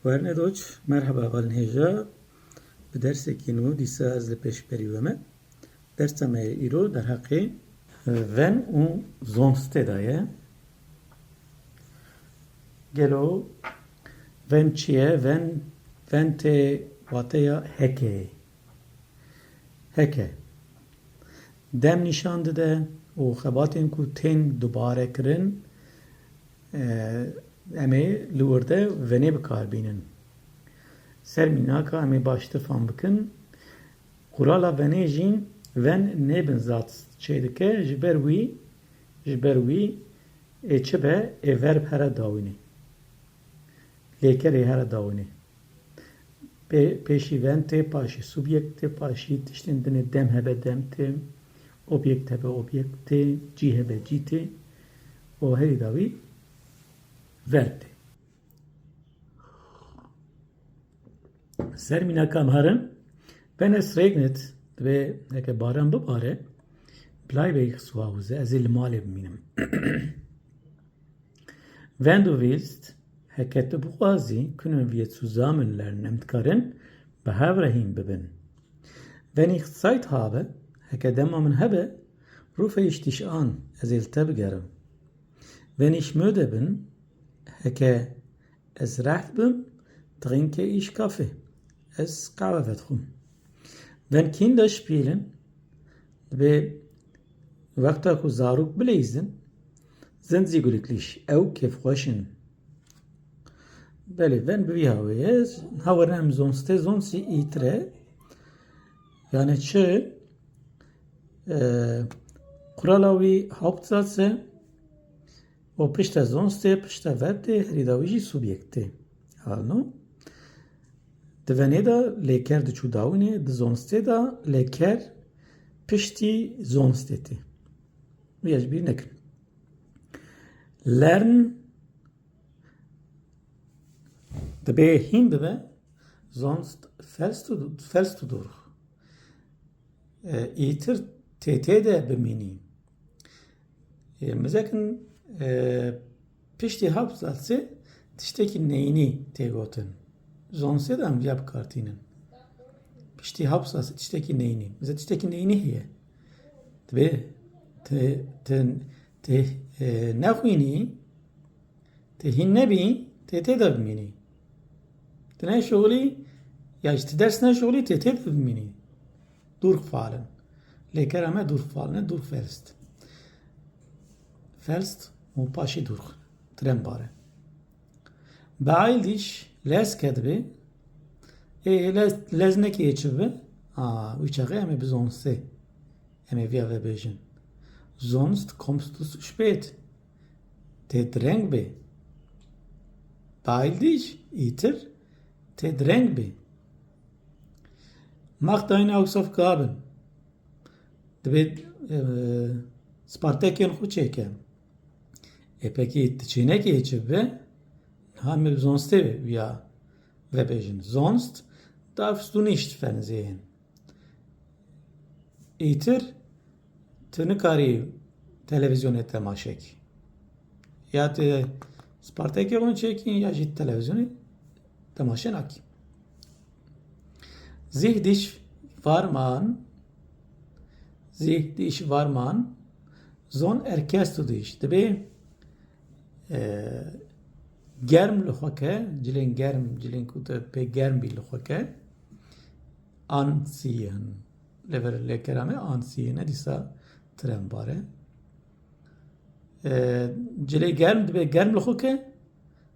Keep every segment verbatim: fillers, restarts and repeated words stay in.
Werne doç, merheba hevalên hêja. Bi dersekî nû dîsa ez li pêşberî we me. Dersa me yê îro derheqê ven û zonstê de ye. Gelo ven çi ye? Ven, ven tê wateya heke ye. Heke. Dem nîşan dide û xebatên ku tên dubare kirin, e, em ê li wir de venê bi kar bînin. Ser mînaka em ê baştir fam bikin. Qurala venê jî ven nêbin zat çêdike, ji ber wî, ji ber wî ê çi be, ê verb here dawînê. Lêkerê here dawînê. Pê-, pêşî ven tê, paşî subjekt tê, paşî tiştên din ê, dem hebe dem tê, objekt hebe objekt tê, cî hebe cî tê û herî dawî verb tê. Ser mînaka em herin, wenn es regnet, divê heke baran bibare, bleibe ich zu Hause, ez ê li malê bimînim. Wenn du willst, heke tu bixwazî, können wir zusammen lernen, em dikarin bi hev re hîn bibin. Wenn ich Zeit habe, heke dema min hebe, rufe ich dich an, ez ê li te bigerim. Wenn ich müde bin, heke ez reht bim, trinke ich Kaffee, ez qehwe vedixwim. Wenn Kinder spielen, divê wexta ku zarok bileyzin, sind sie glücklich, ew kêfxweş in. Belê, wenn bi vî hawê ye, ha werne em zonstê, zonst jî îtir e. Yani çi? E, qurala wî Hauptsatz e. O pişte zonstê, pişte verb tê, herî dawî jî subjekt tê. Halno. Di venê de lêker diçû dawînê, di zonstê de lêker piştî zonstê tê. Vîya ji bîr nekin. Lernen dibê hîn bibe, sonst fällst du, fällst du durch. E, îtir tê tê de bimînî. E, mizekin, e, piştî Hauptsätze tiştekî neyînî tê gotin. Sonstê de em viya bi kar tînin. Piştî Hauptsätze tiştekî neyînî. Mesela tiştekî neyînî heye. Divê te, te, te, e, nexwînî, te hîn nebî, tê tê de bimînî. Tu neşixulî, ya jî tu ders neşixulî, tê tê de bimînî. Durchfallen. Lêkera me durchfallen e, durchfällst. Fällst û paşî durch. Trennbare. Beeil dich, lez ke dibe. Ê, lez, lez nekê çi bibe? A, wî çaxê em ê bi sonstê. Em ê viya vebêjin. Sonst kommst du zu spät. Tê direng bê. Beeil dich, îtir, tê direng bê. Mach deine Hausaufgaben. Divê, e, spartekên xwe çêke. Ê pekî tu çênekê çi bibe? Niha em ê bi sonstê viya vebêjin. Sonst darfst du nicht fernsehen. Îtir tu nikarî televîzyonê temaşe kî. Ya tu spartekê xwe çêkî ya jî televîzyonê temaşe nakî. Sich dich warm an, sich dich warm an, sonst erkältst du dich. Dibê, e, germ li xwe ke, cilên germ, cilên ku te pê germ bî li xwe ke, anziehen. Li vir lêkera me anziehen e, dîsa trennbar e. E, cilê germ dibe germ li xwe ke.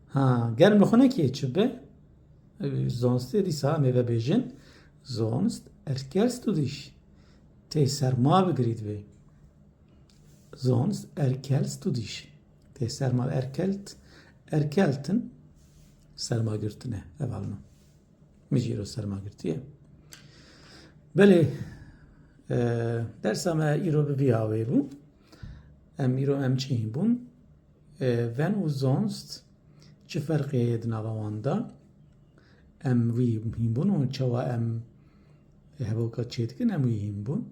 Ha, germ li xwe nekê çi be? E, sonstê dîsa em ê vebêjin. Sonst erkältst du dich. Tê serma bigirî dibe. Sonst erkältst du dich. Tê serma erkält, erkälten serma girtine. Ev halno. Min jî îro serma girtiye. Belê, e, dersa me îro bi vî hawê bû. Em îro em çi hîn bûn? E, wenn û sonst çi ferqê heye di nava wan de? Em wî hîn bûn û çawa em hevoka çêdikin, em wî hîn bûn.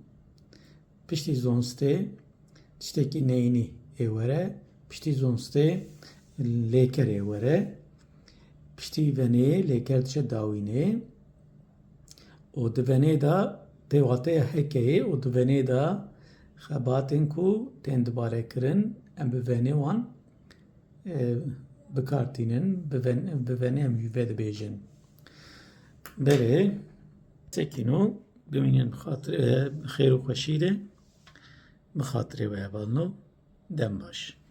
Piştî sonstê tiştekî neyînî ê were, piştî sonstê lêker ê were, Piştî venê lêker diçe dawînê û di venê de tê wateya hekeyê û di venê de xebatên ku tên dibare kirin, em bi venê wan, e, bi kar tînin, bi ven-, bi venê em jî vedibêjin. Belê, sekîno, bimînin bi xatir-, e, xêr û xweşî de, bi xatirê we hevalno, dem baş.